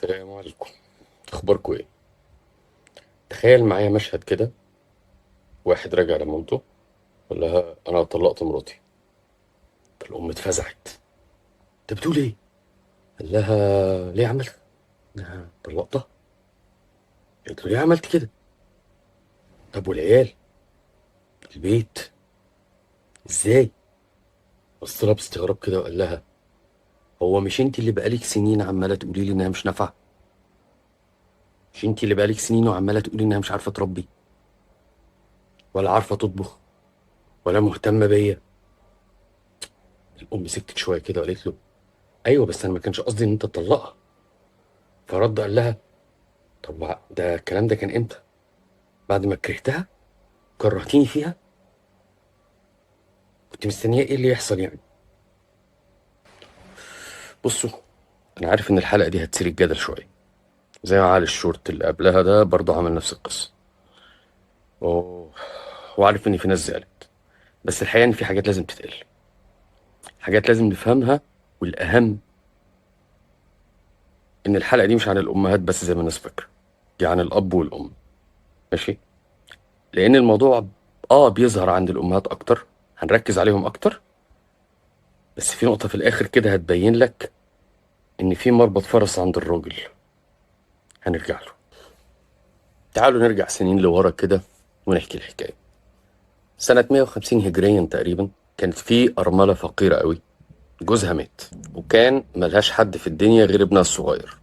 السلام عليكم. اخباركم ايه؟ تخيل معايا مشهد كده، واحد راجع لمامته قال لها انا طلقت مراتي. فالام اتفزعت، انت بتقول ايه؟ قال لها ليه عملت؟ انا طلقتها. قالت له ليه عملت كده؟ طب والعيال؟ البيت؟ ازاي؟ بص لها باستغراب كده وقال لها هو مش انت اللي بقالك سنين عماله تقولي لي انها مش نافعة؟ مش انت اللي بقالك سنين وعماله تقولي انها مش عارفه تربي ولا عارفه تطبخ ولا مهتمة بيا؟ الام سكتت شوية كده وقالت له ايوه بس انا ما كانش قصدي ان انت تطلقها. فرد قال لها طب ده الكلام ده كان امتى؟ بعد ما كرهتها؟ كرهتيني فيها؟ كنت مستنيه ايه اللي يحصل يعني؟ بصوا، انا عارف ان الحلقة دي هتثير الجدل شوية، زي ما علي الشورت اللي قبلها ده برضه عمل نفس القصة، وعارف ان في ناس زعلت، بس الحقيقة ان في حاجات لازم تتقال، حاجات لازم نفهمها. والاهم ان الحلقة دي مش عن الامهات بس زي ما الناس فاكره، دي عن الاب والام، ماشي؟ لان الموضوع بيظهر عند الامهات اكتر، هنركز عليهم اكتر، بس في نقطة في الاخر كده هتبين لك ان في مربط فرس عند الراجل هنرجع له. تعالوا نرجع سنين لورا كده ونحكي الحكاية. سنة 150 هجريا تقريبا كانت في ارملة فقيرة قوي، جوزها مات وكان ملهاش حد في الدنيا غير ابنها الصغير،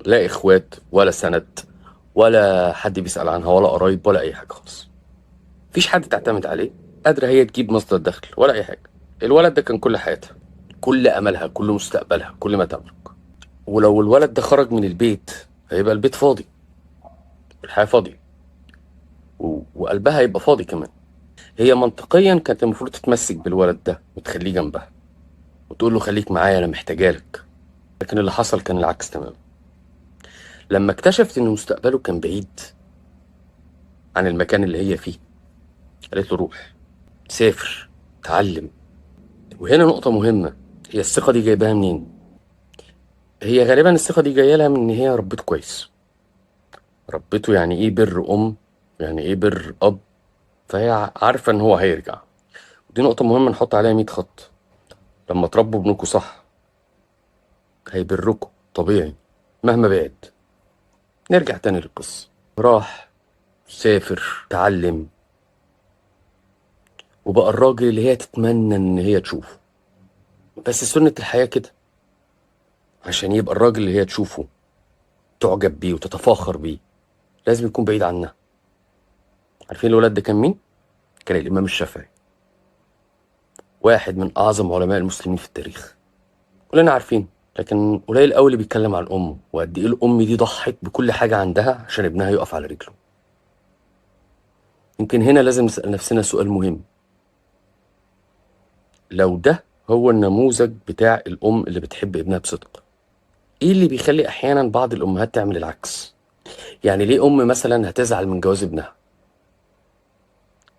لا اخوات ولا سند ولا حد بيسأل عنها ولا قرايب ولا اي حاجة خالص، مفيش حد تعتمد عليه، قادرة هي تجيب مصدر دخل ولا اي حاجة. الولد ده كان كل حياتها، كل املها، كل مستقبلها، كل ما تملك. ولو الولد ده خرج من البيت هيبقى البيت فاضي والحياة فاضية وقلبها هيبقى فاضي كمان. هي منطقيا كانت المفروض تتمسك بالولد ده وتخليه جنبها وتقول له خليك معايا انا محتاجالك، لكن اللي حصل كان العكس تماما. لما اكتشفت ان مستقبله كان بعيد عن المكان اللي هي فيه قالت له روح سافر تعلم. وهنا نقطة مهمة، هي الثقة دي جايباها منين؟ هي غالبا الثقة دي جاية لها من ان هي ربته كويس. ربته يعني ايه بر ام، يعني ايه بر اب، فهي عارفة ان هو هيرجع. ودي نقطة مهمة نحط عليها 100 خط. لما تربوا ابنكم صح هيبركم طبيعي مهما بعد. نرجع تاني للقصة. راح سافر تعلم وبقى الراجل اللي هي تتمنى ان هي تشوفه. بس سنة الحياة كده، عشان يبقى الراجل اللي هي تشوفه تعجب بيه وتتفاخر بيه لازم يكون بعيد عنها. عارفين الولد ده كان مين؟ كان الإمام الشافعي، واحد من أعظم علماء المسلمين في التاريخ. كلنا عارفين، لكن قليل قوي اللي بيتكلم عن أمه وقد إيه الأم دي ضحت بكل حاجة عندها عشان ابنها يقف على رجله. يمكن هنا لازم نسأل نفسنا سؤال مهم، لو ده هو النموذج بتاع الأم اللي بتحب ابنها بصدق، إيه اللي بيخلي أحيانا بعض الأمهات تعمل العكس؟ يعني ليه أم مثلا هتزعل من جواز ابنها؟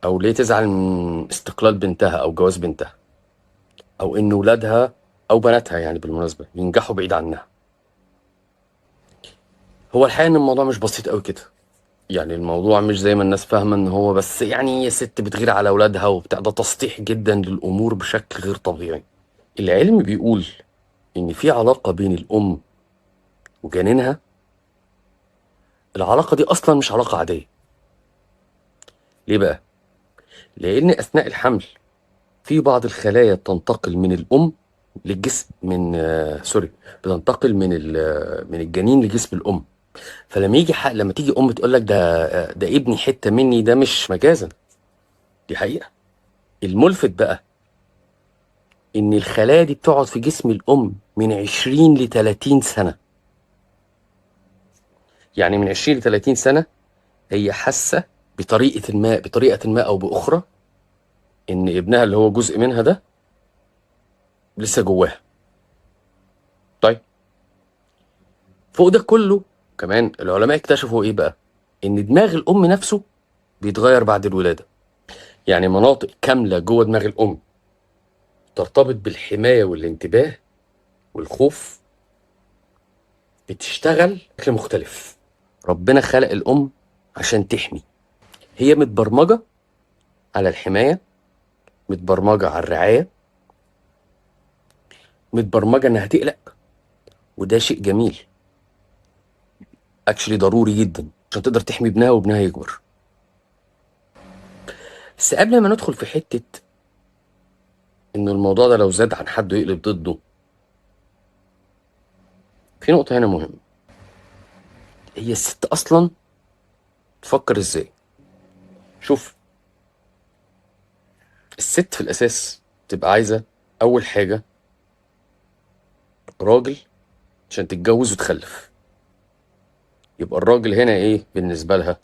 أو ليه تزعل من استقلال بنتها أو جواز بنتها؟ أو إن ولادها أو بناتها يعني بالمناسبة ينجحوا بعيد عنها؟ هو الحقيقة إن الموضوع مش بسيط أوي كده، يعني الموضوع مش زي ما الناس فاهمة إن هو بس يعني يا ست بتغير على أولادها وبتاع، ده تسطيح جدا للأمور بشكل غير طبيعي. العلم بيقول إن في علاقة بين الأم وجنينها، العلاقة دي أصلا مش علاقة عادية. ليه بقى؟ لأن أثناء الحمل في بعض الخلايا بتنتقل من الأم للجسم، من سوري، بتنتقل من من الجنين لجسم الأم. فلما يجي حق، لما تيجي أم تقول لك ده ابني حتة مني، ده مش مجازا، دي حقيقة. الملفت بقى إن الخلايا دي بتقعد في جسم الأم من 20 ل 30 سنة. يعني من 20 ل 30 سنة هي حاسة بطريقة ما أو بأخرى إن ابنها اللي هو جزء منها ده لسه جواها. طيب فوق ده كله كمان العلماء اكتشفوا إيه بقى؟ إن دماغ الأم نفسه بيتغير بعد الولادة. يعني مناطق كاملة جوه دماغ الأم ترتبط بالحماية والانتباه والخوف بتشتغل بشكل مختلف. ربنا خلق الام عشان تحمي، هي متبرمجه على الحماية، متبرمجه على الرعاية، متبرمجه انها تقلق، وده شيء جميل actually، ضروري جدا عشان تقدر تحمي ابنها وابنها يكبر. بس قبل ما ندخل في حتة ان الموضوع ده لو زاد عن حده يقلب ضده، في نقطة هنا مهمة. هي الست اصلا تفكر ازاي؟ شوف، الست في الاساس تبقى عايزه اول حاجة راجل عشان تتجوز وتخلف. يبقى الراجل هنا ايه بالنسبة لها؟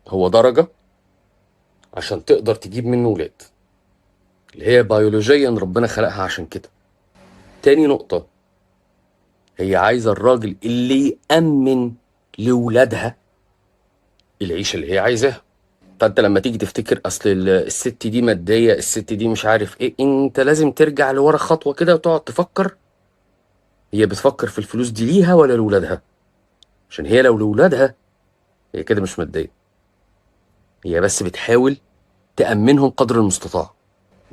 هو درجه عشان تقدر تجيب منه ولاد، اللي هي بيولوجيا ربنا خلقها عشان كده. تاني نقطة، هي عايزه الراجل اللي يأمن لولادها العيشة اللي هي عايزاها. فانت لما تيجي تفتكر اصل الست دي مادية، الست دي مش عارف ايه، انت لازم ترجع لورا خطوة كده وتقعد تفكر هي بتفكر في الفلوس دي ليها ولا لولادها؟ عشان هي لو لولادها هي كده مش مادية، هي بس بتحاول تأمنهم قدر المستطاع.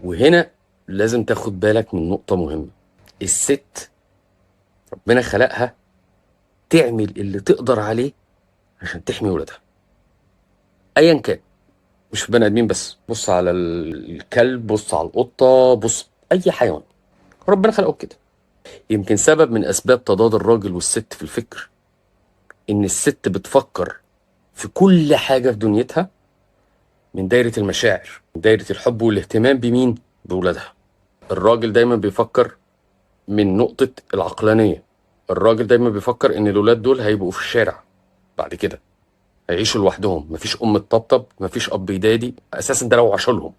وهنا لازم تاخد بالك من نقطة مهمة. الست ربنا خلقها تعمل اللي تقدر عليه عشان تحمي ولادها ايا كان، مش في بني ادمين بس، بص على الكلب، بص على القطة، بص اي حيوان، ربنا خلقه كده. يمكن سبب من اسباب تضاد الراجل والست في الفكر ان الست بتفكر في كل حاجة في دنيتها من دايرة المشاعر، من دايرة الحب والاهتمام بمين؟ بولادها. الراجل دايما بيفكر من نقطة العقلانية. الراجل دايما بيفكر ان الولاد دول هيبقوا في الشارع بعد كده، هيعيشوا لوحدهم، مفيش ام تطبطب، مفيش اب يدادي اساسا، ده لو عاشوا لهم،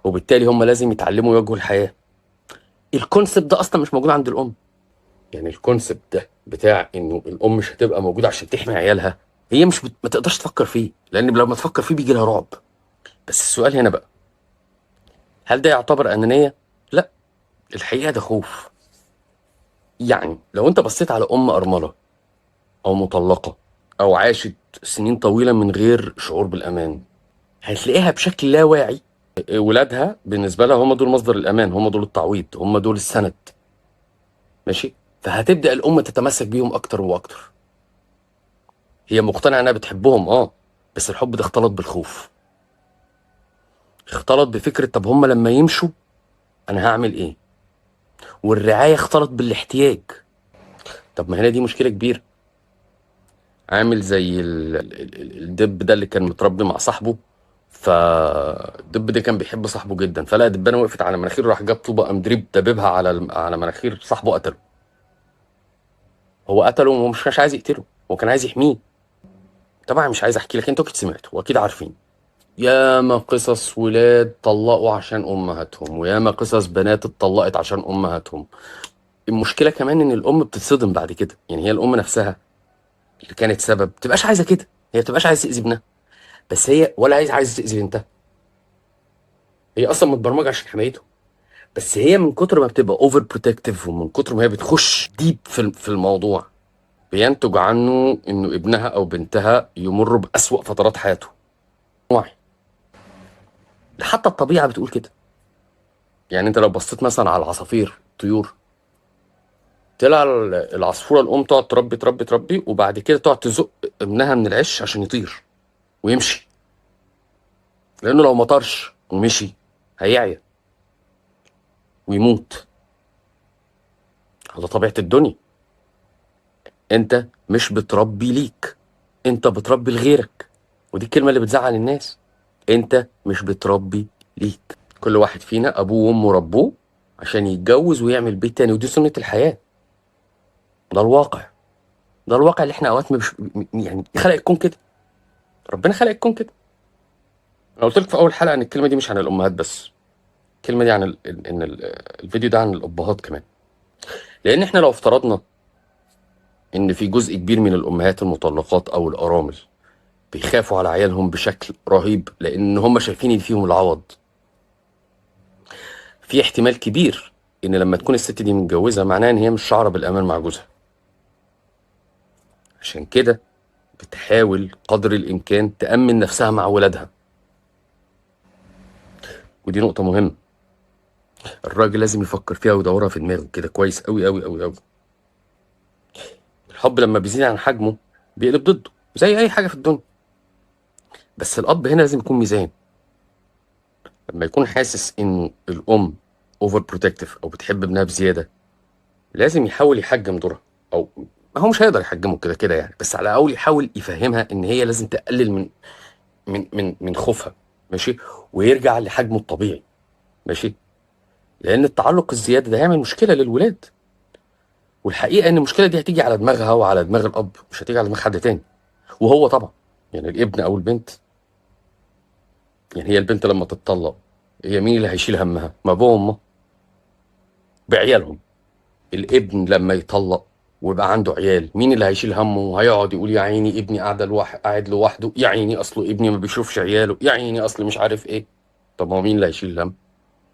وبالتالي هم لازم يتعلموا يواجهوا الحياة. ال concept ده اصلا مش موجود عند الام. يعني ال concept ده بتاع انه الام مش هتبقى موجودة عشان تحمي عيالها، هي مش ما تقدرش تفكر فيه، لان لو ما تفكر فيه بيجي لها رعب. بس السؤال هنا بقى، هل ده يعتبر انانية؟ لا، الحقيقة ده خوف. يعني لو انت بصيت على ام ارملة او مطلقه او عاشت سنين طويلة من غير شعور بالامان، هتلاقيها بشكل لا واعي ولادها بالنسبة لها هم دول مصدر الامان، هم دول التعويض، هم دول السند. ماشي؟ فهتبدا الام تتمسك بيهم اكتر واكتر. هي مقتنعة انها بتحبهم، بس الحب ده اختلط بالخوف، اختلط بفكره طب هم لما يمشوا انا هعمل ايه، والرعاية اختلط بالاحتياج. طب ما هنا دي مشكلة كبيرة. عامل زي الدب ده اللي كان متربي مع صاحبه، فالدب ده كان بيحب صاحبه جدا، فلقى دبانه وقفت على مناخيره، راح جاب طوبة قام دريب دببها على مناخير صاحبه، قتله. هو قتله وهو مش عايز يقتله، هو كان عايز يحميه. طبعا مش عايز احكي لك، انتوا اكيد سمعتوا واكيد عارفين ياما قصص ولاد طلقوا عشان امهاتهم، وياما قصص بنات اتطلقت عشان امهاتهم. المشكلة كمان ان الام بتتصدم بعد كده، يعني هي الام نفسها اللي كانت سبب تبقاش عايزه كده، هي بتبقاش عايزه تاذي ابنها، بس هي ولا عايزه تاذي بنتها، هي اصلا متبرمجه عشان حمايته، بس هي من كتر ما بتبقى over protective ومن كتر ما هي بتخش deep في الموضوع، بينتج عنه انه ابنها او بنتها يمر بأسوأ فترات حياته. وعي حتى الطبيعة بتقول كده. يعني انت لو بصيت مثلا على العصافير، الطيور، طلع العصفوره الام تقعد تربي تربي تربي، وبعد كده تقعد تزق ابنها من العش عشان يطير ويمشي، لانه لو ما طارش ومشي هيعيا ويموت. على طبيعة الدنيا، انت مش بتربي ليك، انت بتربي لغيرك. ودي الكلمة اللي بتزعل الناس، انت مش بتربي ليك. كل واحد فينا ابوه وامه ربوه عشان يتجوز ويعمل بيت تاني، ودي سنة الحياة. ده الواقع، ده الواقع اللي احنا اوقات مش يعني خلق الكون كده، ربنا خلق الكون كده. انا قلت لك في اول حلقة ان الكلمة دي مش عن الامهات بس، الكلمة دي عن ان الفيديو ده عن الابهات كمان. لان احنا لو افترضنا ان في جزء كبير من الامهات المطلقات او الارامل بيخافوا على عيالهم بشكل رهيب لان هم شايفين ان فيهم العوض، في احتمال كبير ان لما تكون الست دي متجوزة معناها ان هي مش شعره بالامان مع جوزها. عشان كده بتحاول قدر الإمكان تأمن نفسها مع ولادها. ودي نقطة مهمة، الراجل لازم يفكر فيها ويدورها في دماغه كده كويس أوي أوي أوي أوي. الحب لما بيزيد عن حجمه بيقلب ضده زي أي حاجة في الدنيا. بس الأب هنا لازم يكون ميزان. لما يكون حاسس إن الأم over protective أو بتحب ابنها بزيادة، لازم يحاول يحجم دورها، أو ما هو مش هيقدر يحجمه كده كده يعني، بس على الأقل يحاول يفهمها إن هي لازم تقلل من من من من خوفها، ماشي، ويرجع لحجمه الطبيعي، ماشي. لأن التعلق الزيادة ده هيعمل مشكلة للولاد، والحقيقة إن المشكلة دي هتيجي على دماغها وعلى دماغ الأب، مش هتيجي على دماغ حد تاني. وهو طبعا يعني الابن أو البنت، يعني هي البنت لما تتطلق هي مين اللي هيشيل همها؟ ما أبوها وأمها بعيالهم. الابن لما يطلق ويبقى عنده عيال، مين اللي هيشيل همه؟ وهيقعد يقول يا عيني ابني قاعد لوحده، يا عيني اصله ابني ما بيشوفش عياله، يا عيني اصله مش عارف ايه. طب ما هو مين اللي هيشيل الهم؟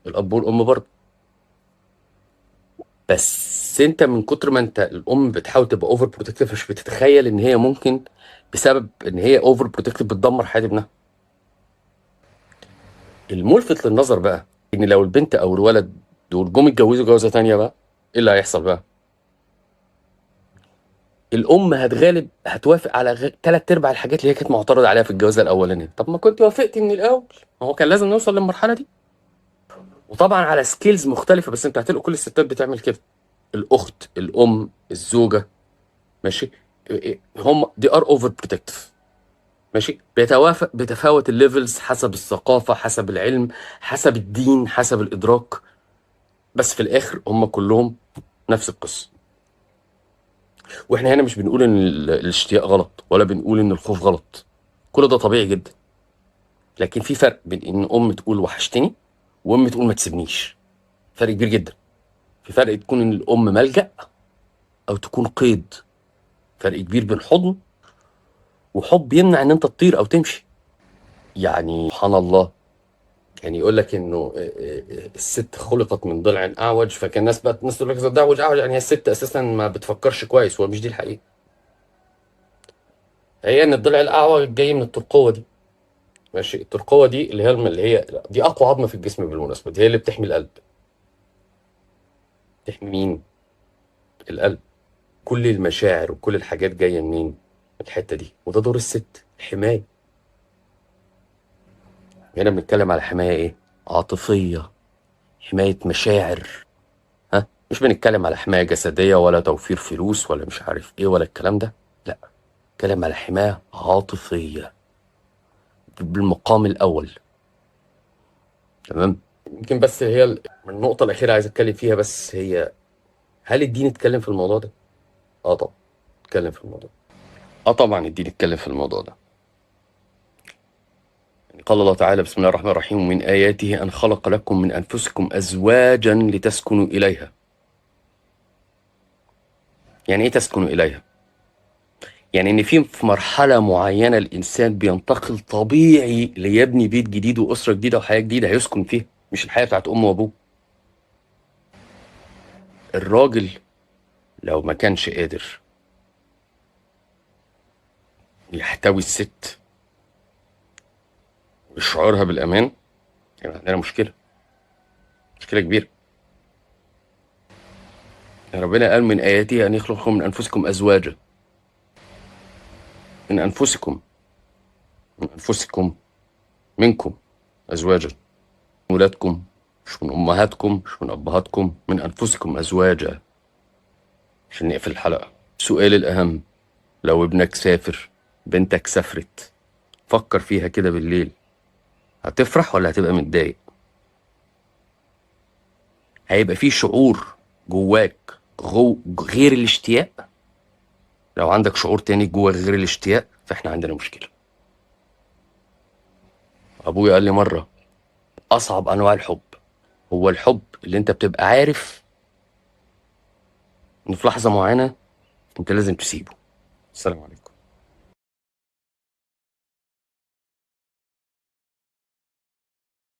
الاب والام برضه. بس انت من كتر ما انت الام بتحاول تبقى over protective، مش بتتخيل ان هي ممكن بسبب ان هي over protective بتدمر حياة ابنها. الملفت للنظر بقى ان لو البنت او الولد دول جم اتجوزوا جوازه تانية بقى، ايه اللي هيحصل بقى؟ الام هتغالب هتوافق على 3/4 الحاجات اللي هي كانت معترضة عليها في الجوازه الاولانية. طب ما كنت وافقتي من الاول، ما هو كان لازم نوصل للمرحلة دي. وطبعا على scales مختلفة، بس انت هتلاقوا كل الستات بتعمل كده، الاخت، الام، الزوجة، ماشي، هم they are over protective، ماشي. بيتفاوت ال levels حسب الثقافة، حسب العلم، حسب الدين، حسب الادراك، بس في الاخر هم كلهم نفس القصة. واحنا هنا مش بنقول ان الاشتياق غلط، ولا بنقول ان الخوف غلط، كل ده طبيعي جدا. لكن في فرق بين ان ام تقول وحشتني وام تقول ما تسيبنيش، فرق كبير جدا. في فرق تكون ان الام ملجأ او تكون قيد، فرق كبير بين حضن وحب يمنع ان انت تطير او تمشي. يعني سبحان الله، يعني يقول لك انه الست خلقت من ضلع اعوج، فكان الناس بقى الناس تقول لك ده اعوج اعوج، يعني هي الست اساسا ما بتفكرش كويس، هو مش دي الحقيقة. هي ان الضلع الاعوج جاي من الترقوه دي، ماشي. الترقوه دي اللي هي دي اقوى عظمه في الجسم بالمناسبة، دي هي اللي بتحمي القلب. بتحمي مين؟ القلب. كل المشاعر وكل الحاجات جاية منين؟ من الحتة دي، وده دور الست، الحماية. هنا بنتكلم على حماية ايه؟ عاطفية، حماية مشاعر، ها؟ مش بنتكلم على حماية جسدية ولا توفير فلوس ولا مش عارف ايه ولا الكلام ده، لا، بنتكلم على حماية عاطفية بالمقام الاول. تمام؟ يمكن بس هي النقطة الاخيرة عايز اتكلم فيها، بس هي هل الدين اتكلم في الموضوع ده؟ طبعا اتكلم في الموضوع. طبعا الدين اتكلم في الموضوع ده. قال الله تعالى: بسم الله الرحمن الرحيم، ومن آياته أن خلق لكم من أنفسكم أزواجا لتسكنوا إليها. يعني إيه تسكنوا إليها؟ يعني إن في مرحلة معينة الإنسان بينتقل طبيعي ليبني بيت جديد وأسرة جديدة وحياة جديدة هيسكن فيها، مش الحياة بتاعت أمه وأبوه. الراجل لو ما كانش قادر يحتوي الست ويشعرها بالأمان، يعني عندنا مشكلة، مشكلة كبيرة. ربنا قال من آياته أن يخلقكم من أنفسكم أزواجا، من أنفسكم، من أنفسكم، منكم أزواجا، من ولادكم، مش من أمهاتكم، مش من أبهاتكم، من أنفسكم أزواجا. عشان نقفل الحلقة، السؤال الأهم: لو ابنك سافر، بنتك سافرت، فكر فيها كده بالليل، هتفرح ولا هتبقى متضايق؟ هيبقى في شعور جواك غير الاشتياق؟ لو عندك شعور تاني جواك غير الاشتياق، فاحنا عندنا مشكلة. أبويا قال لي مرة: أصعب أنواع الحب هو الحب اللي أنت بتبقى عارف إن في لحظة معينة أنت لازم تسيبه. السلام عليكم.